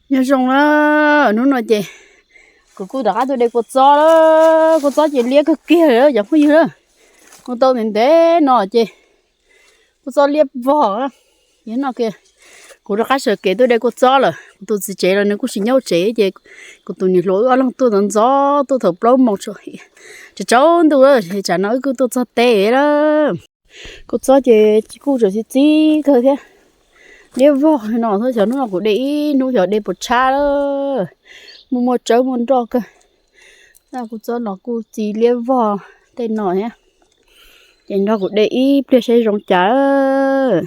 Nyob zoo na, hnub no ces kuv kuj rov qab tuaj de kua txob, kua txob ces liab kawg kiag li cov phooj ywg na. Mus tau ntev ntev no ces kua txob liab vog. Ces no kuv rov qab sawv kev tuaj de kua txob lawm, kuv tus txiv tsev los nws kuj tsis nyob tsev ces kuv tus niam hluas wb ob leeg tuaj ntxov ntxov tuaj thaum plaub moos tsaus ntuj lawm, tsam no wb kuj tuaj txog teb lawm. Kua txob ces kuj tseem txi txiv kawg thiab, liab vog no xwb. Xyov hnub no kuv de ib hnub xyov de puas tshab lawm, muaj muaj tsawb muaj nroj kawg. Kua txob no kuj txi liab vog tej no thiab, ces nrog kuv de ib pliag saib zoo cas.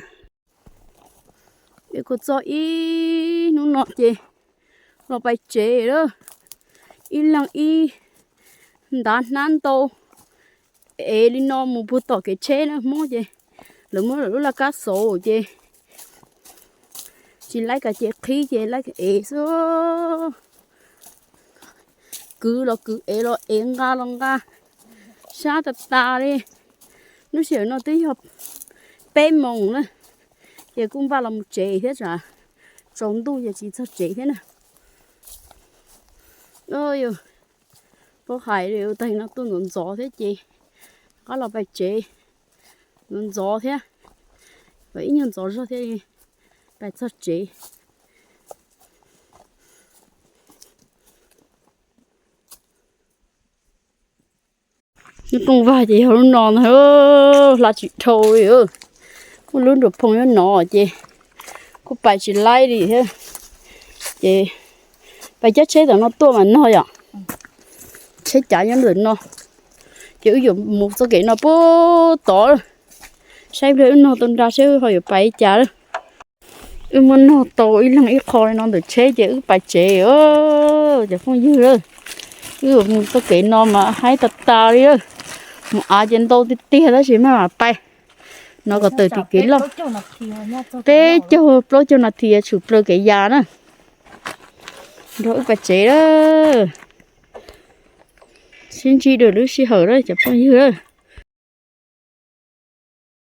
De kua txob ib hnub no ces los pais tsev lawm, ib leeg ib ntav hnab ntau, ev li no mus puag tom kev tsheb na. Hmoob ces lawv muab lawv lub laj kab xauv ces tsis laib kav ces qhib ces laib ev xwb. Kwv los kwv, ev los ev, nqa los nqa, sab tas tas li. Lub sij hawm no twb yog peb moos na, ces kuj npaj los mus tsev thiab tsam tsaus ntuj ces tsis txog tsev thiab na. Paub hais li ua tag no tuaj ntxov ntxov thiab ces rov qab los pais tsev ntxov ntxov thiab, kom ib nyuag ntxov zog thiaj li pais txog tsev. Lub rooj vag ces yog lub no ntag, hla tsis dhau li. Muaj lub nruas phoo nyob no ces kuj pais tsis laib li thiab. Ces pais cab tsheb tom no tuaj mas nog yom. Tsheb cav nyob ntawm no, ces wb yuav mus txoj kev no puag tod, saib pliag wb nog tau nra seb wb ho yuav pais li cas lawm. Wb muab nog tau ib leeg ib qho li no ntawm tsheb ces wb pais tsev os cov phooj ywg lawm. Wb yuav mus txoj kev no mas haib tas tas li lawm. Mus av ces ntau tiag tiag tab sis maj mam pais. No kom tawm tim kev loj, peb caug plaub caug nas this tshwm plaws kev yas na. Nrog wb pais tsev lawm. Sib ntsib dua lub sij hawm lawm cov phooj ywg.